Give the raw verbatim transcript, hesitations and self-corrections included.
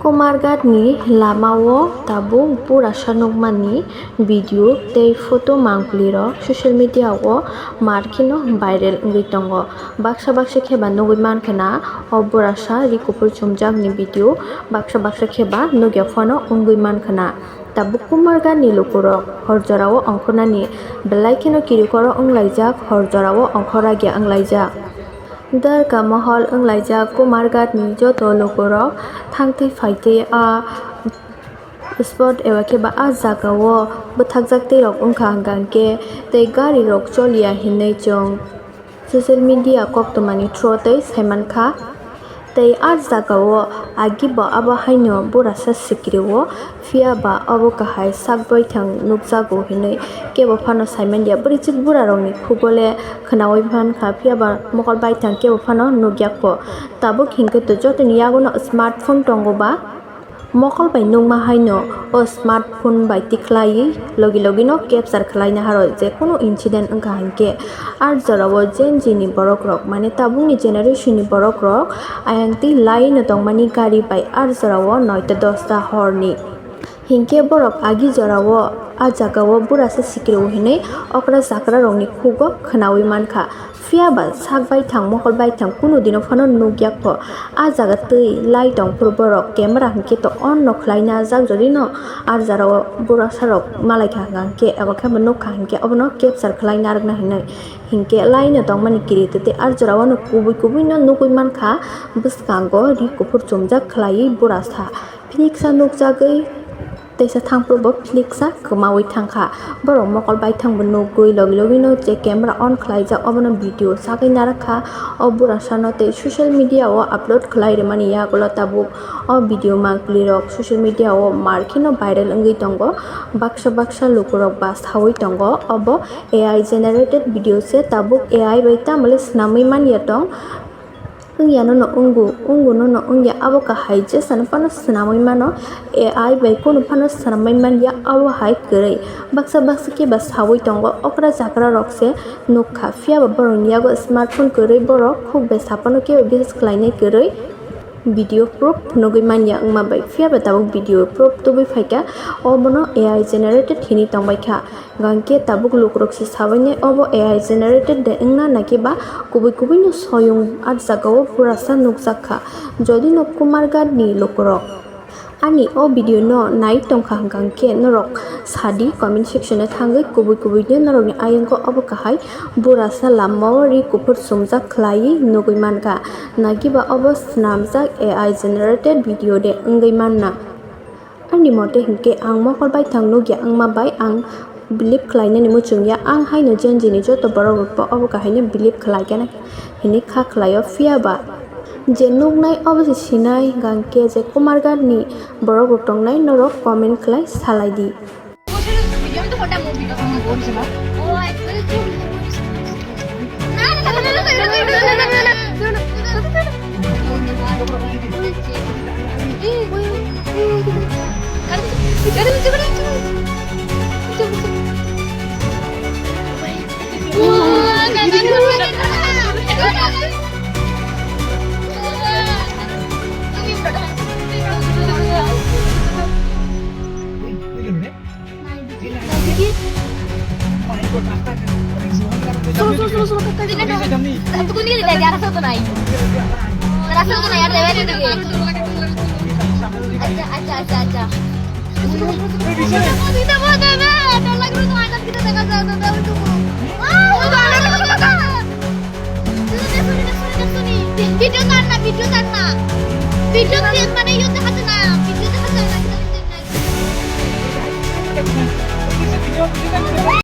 Kumarghat ni lama o tabuk burasa nukmani video tei photo mangpili rok social media o mar kheno viral wngwi tongo. Baksa baksa khe ba nugwi mankha na o burasa ri kuphur chumjak ni video, baksa baksa khe ba nugya phano wngwi mankha na. Tabuk Kumarghat ni lukurok hor jorao ongkhornani belai kheno kirikoro wnglaijak, hor jorao ongkhor ragya wnglaijak. Darka mohol wnglaijak Kumarghat ni joto lukurok thangtwi phaitwi a spot eba khe ba a jagao bwthakjak tei rok wngkha hwnkha hwnkhe tei gari rok choliya hinwi chwng social media koktwmani through tei saimankha. Tei a jagao agi bo abo haino burasa sikrio, phiya ba obo kahai sak baithang nukjago hinwi kebo phano saimanliya. Bwrwichwk burarokni khugole khwnaui mankha, phiya ba mokol baithang kebo phano nukyakho. Tabuk hinkhe to jotoni yagono smartphone tongo ba. Mokol bai nukma haino o smartphone bai tikhlaiwi logi logino capture khlaina harwi je kunu incident wngkha hinkhe. Ar jorao Gen Z ni borok rok, mane tabukni generation ni borok rok ayang twi laino tongmani gari bai ar jorao noita dosta horni. Hinkhe borok agi jorao a jagao burasa sikrio hinwi okra chakra rokni khugo khwnaui mankha. Phiya ba sak baithang, mokol baithang kunu dino phano nukya kho. A jaga twi lai tong phuru borok camera hinkhe to on no khlai na jak, jodi no ar jora o burasa rok malai kha hwnkhe eba khe bo nuk kha hinkhe obono capture khlai narwk na hinwi. Hinkhe lai no tongmani kiri twi tei ar jora o no kubui kubui no nugui mankha, bwskango ri kuphur chumjak khlaiwi burasa. Phliksa nukjagwi teisa thangphuru bo phliksa kwmaui thangkha. Borok mokol baithang bo nukgwi logi logino je camera on khlaijak, obono video sagwi narwkha. O burasano tei social media o upload khlai rwmani yagulo tabuk o video mangpili rok social media o mar kheno viral wngwi tongo. Baksa baksa lukurok ba saui tongo, obo A I generated video se, tabuk A I bai tamole swnamwi manya tong. Wngya no no wngo, wngo no no wngya, abo kahai jesano phano swnamwi mano, A I bai kunu phano swnamwi manya, abo hai kwrwi. Baksa baksa khe ba saui tongo, okra chakra rok se nukha, phiya ba borokni yago smartphone kwrwi, borok khuk bai saphano kebo bisas khlainai kwrwi. Video proof nugwi manya wngma bai, phiya ba tabuk video proof tubui phaikha, obono A I generated hinwi tongbaikha. Gangkhe tabuk lukurok se sabainai obo A I generated de wngna, naki ba kubui kubui no soyung a jagao burasa nukjak kha. Jodi no Kumarghat ni lukurok ani o video no nai tongkha hwnkha hwnkhe norok sadi comment section o thangwi, kubui kubui no norokni ayongo obo kahai burasa lamao ri kuphur sumjak khlaiwi nugwi mankha. Naki ba obo swnamjak A I generated video de wngwi manna. Ani mote hinkhe ang mokol baithang nukya wngma bai ang believe khlainani muchungya, ang haino Gen Z ni joto borok rokbo obo kahaino believe khlaikha hinwi kha khlaio, phiya ba je nuknai obo se sinai hwnkha hwnkhe je Kumarghat ni borok rok tongnai norok comment khlai salaidi. Solo, solo, solo, solo, kakak. Satu kuning lagi, rasa tu naik. Rasa tu naik, ada lagi. Acha, acha, acha, acha. Kita mau, kita mau, tolong lu tuh anak kita tengah jalan, tolong lu tuh. Wow, ada lagi, kakak. Video tanna, video tanna. Video tanna, video tanna.